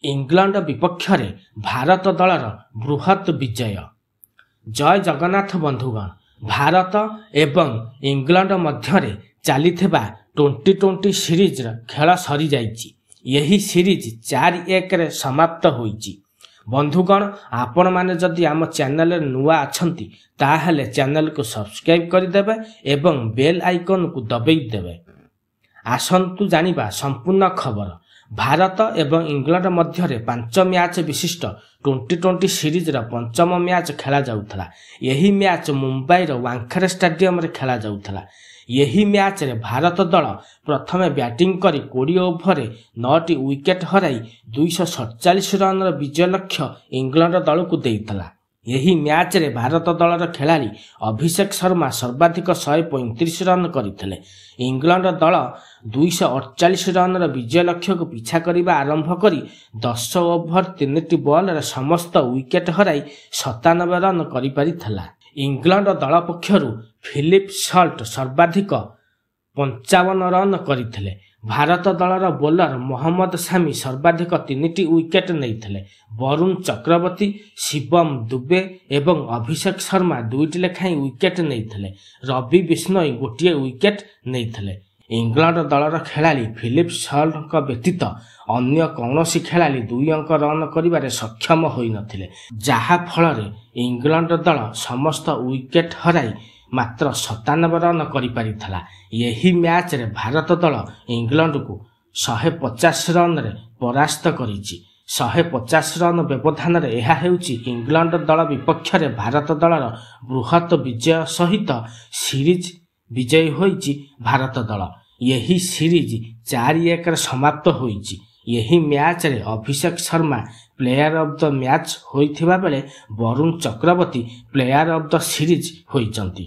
England ବିପକ୍ଷରେ ଭାରତ ଦଳର ବୃହତ୍ ବିଜୟ। ଜୟ ଜଗନ୍ନାଥ ବନ୍ଧୁଗଣ, ଭାରତ ଏବଂ ଇଂଲଣ୍ଡ ମଧ୍ୟରେ ଚାଲିଥିବା ଟ୍ୱେଣ୍ଟି 20 ସିରିଜ୍ର ଖେଳ ସରିଯାଇଛି। ଏହି ସିରିଜ୍ 4-1ରେ ସମାପ୍ତ ହୋଇଛି। ବନ୍ଧୁଗଣ, ଆପଣମାନେ ଯଦି ଆମ ଚ୍ୟାନେଲରେ ନୂଆ ଅଛନ୍ତି, ତାହେଲେ ଚ୍ୟାନେଲକୁ ସବସ୍କ୍ରାଇବ୍ କରିଦେବେ ଏବଂ ବେଲ୍ ଆଇକନ୍କୁ ଦବେଇ ଦେବେ। ଆସନ୍ତୁ ଜାଣିବା ସମ୍ପୂର୍ଣ୍ଣ ଖବର। ଭାରତ ଏବଂ ଇଂଲଣ୍ଡ ମଧ୍ୟରେ 5 ମ୍ୟାଚ୍ ବିଶିଷ୍ଟ ଟ୍ୱେଣ୍ଟି 20 ସିରିଜ୍ର ପଞ୍ଚମ ମ୍ୟାଚ୍ ଖେଳାଯାଉଥିଲା। ଏହି ମ୍ୟାଚ୍ ମୁମ୍ବାଇର ୱାଙ୍ଖେଡ଼େ ଷ୍ଟାଡିୟମରେ ଖେଳାଯାଉଥିଲା। ଏହି ମ୍ୟାଚ୍ରେ ଭାରତ ଦଳ ପ୍ରଥମେ ବ୍ୟାଟିଂ କରି 20 ଓଭରରେ 9ଟି ୱିକେଟ୍ ହରାଇ 247 ରନ୍ର ବିଜୟ ଲକ୍ଷ୍ୟ ଇଂଲଣ୍ଡ ଦଳକୁ ଦେଇଥିଲା। ଏହି ମ୍ୟାଚ୍ରେ ଭାରତ ଦଳର ଖେଳାଳି ଅଭିଷେକ ଶର୍ମା ସର୍ବାଧିକ 135 ରନ୍ କରିଥିଲେ। ଇଂଲଣ୍ଡ ଦଳ 248 ରନ୍ର ବିଜୟ ଲକ୍ଷ୍ୟକୁ ପିଛା କରିବା ଆରମ୍ଭ କରି 10 ଓଭର 3ଟି ବଲ୍ରେ ସମସ୍ତ ୱିକେଟ୍ ହରାଇ 97 ରନ୍ କରିପାରିଥିଲା। ଇଂଲଣ୍ଡ ଦଳ ପକ୍ଷରୁ ଫିଲିପ୍ ସଲ୍ଟ ସର୍ବାଧିକ 55 ରନ୍ କରିଥିଲେ। ଭାରତ ଦଳର ବୋଲର ମହମ୍ମଦ ସାମି ସର୍ବାଧିକ 3ଟି ୱିକେଟ୍ ନେଇଥିଲେ। ବରୁଣ ଚକ୍ରବର୍ତ୍ତୀ, ଶିବମ ଦୁବେ ଏବଂ ଅଭିଷେକ ଶର୍ମା 2ଟି ଲେଖାଏଁ ୱିକେଟ୍ ନେଇଥିଲେ। ରବି ବିଷ୍ଣୋଇ ଗୋଟିଏ ୱିକେଟ୍ ନେଇଥିଲେ। ଇଂଲଣ୍ଡ ଦଳର ଖେଳାଳି ଫିଲିପ୍ ସଲ୍ଟଙ୍କ ବ୍ୟତୀତ ଅନ୍ୟ କୌଣସି ଖେଳାଳି 2 ଅଙ୍କ ରନ୍ କରିବାରେ ସକ୍ଷମ ହୋଇନଥିଲେ, ଯାହା ଫଳରେ ଇଂଲଣ୍ଡ ଦଳ ସମସ୍ତ ୱିକେଟ୍ ହରାଇ ମାତ୍ର 97 ରନ୍ କରିପାରିଥିଲା। ଏହି ମ୍ୟାଚ୍ରେ ଭାରତ ଦଳ ଇଂଲଣ୍ଡକୁ 150 ରନ୍ରେ ପରାସ୍ତ କରିଛି। 150 ରନ୍ ବ୍ୟବଧାନରେ ଏହା ହେଉଛି ଇଂଲଣ୍ଡ ଦଳ ବିପକ୍ଷରେ ଭାରତ ଦଳର ବୃହତ୍ ବିଜୟ ସହିତ ସିରିଜ୍ ବିଜୟୀ ହୋଇଛି ଭାରତ ଦଳ। ଏହି ସିରିଜ୍ 4-1ରେ ସମାପ୍ତ ହୋଇଛି। ଏହି ମ୍ୟାଚ୍ରେ Abhishek Sharma player of the match ହୋଇଥିବା ବେଳେ Varun Chakravarthy player of the series ହୋଇଛନ୍ତି।